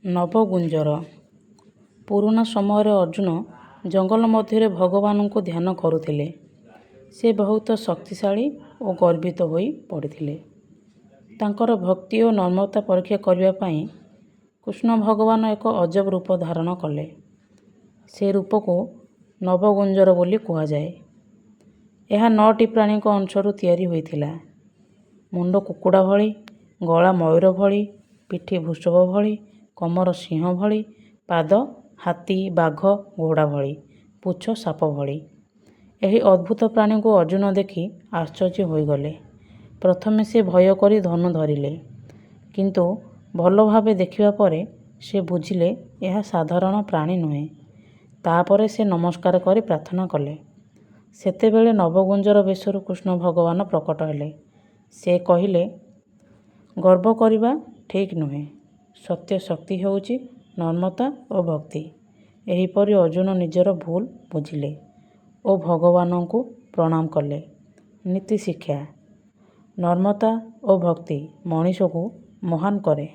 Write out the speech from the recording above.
ନବଗୁଞ୍ଜର। ପୁରୁଣା ସମୟରେ ଅର୍ଜୁନ ଜଙ୍ଗଲ ମଧ୍ୟରେ ଭଗବାନଙ୍କୁ ଧ୍ୟାନ କରୁଥିଲେ। ସେ ବହୁତ ଶକ୍ତିଶାଳୀ ଓ ଗର୍ବିତ ହୋଇ ପଡ଼ିଥିଲେ। ତାଙ୍କର ଭକ୍ତି ଓ ନମ୍ରତା ପରୀକ୍ଷା କରିବା ପାଇଁ କୃଷ୍ଣ ଭଗବାନ ଏକ ଅଜବ ରୂପ ଧାରଣ କଲେ। ସେ ରୂପକୁ ନବଗୁଞ୍ଜର ବୋଲି କୁହାଯାଏ। ଏହା ନଅଟି ପ୍ରାଣୀଙ୍କ ଅଂଶରୁ ତିଆରି ହୋଇଥିଲା। ମୁଣ୍ଡ କୁକୁଡ଼ା ଭଳି, ଗଳା ମୟୂର ଭଳି, ପିଠି ବୃଷଭ ଭଳି, କମର ସିଂହ ଭଳି, ପାଦ ହାତୀ, ବାଘ, ଘୋଡ଼ା ଭଳି, ପୁଚ୍ଛ ସାପ ଭଳି। ଏହି ଅଦ୍ଭୁତ ପ୍ରାଣୀକୁ ଅର୍ଜୁନ ଦେଖି ଆଶ୍ଚର୍ଯ୍ୟ ହୋଇଗଲେ। ପ୍ରଥମେ ସେ ଭୟ କରି ଧନୁ ଧରିଲେ। କିନ୍ତୁ ଭଲ ଭାବେ ଦେଖିବା ପରେ ସେ ବୁଝିଲେ ଏହା ସାଧାରଣ ପ୍ରାଣୀ ନୁହେଁ। ତା'ପରେ ସେ ନମସ୍କାର କରି ପ୍ରାର୍ଥନା କଲେ। ସେତେବେଳେ ନବଗୁଞ୍ଜର ବେଶରୁ କୃଷ୍ଣ ଭଗବାନ ପ୍ରକଟ ହେଲେ। ସେ କହିଲେ, ଗର୍ବ କରିବା ଠିକ୍ ନୁହେଁ। ସତ୍ୟ ଶକ୍ତି ହେଉଛି ନମ୍ରତା ଓ ଭକ୍ତି। ଏହିପରି ଅର୍ଜୁନ ନିଜର ଭୁଲ ବୁଝିଲେ ଓ ଭଗବାନଙ୍କୁ ପ୍ରଣାମ କଲେ। ନୀତିଶିକ୍ଷା: ନମ୍ରତା ଓ ଭକ୍ତି ମଣିଷକୁ ମହାନ କରେ।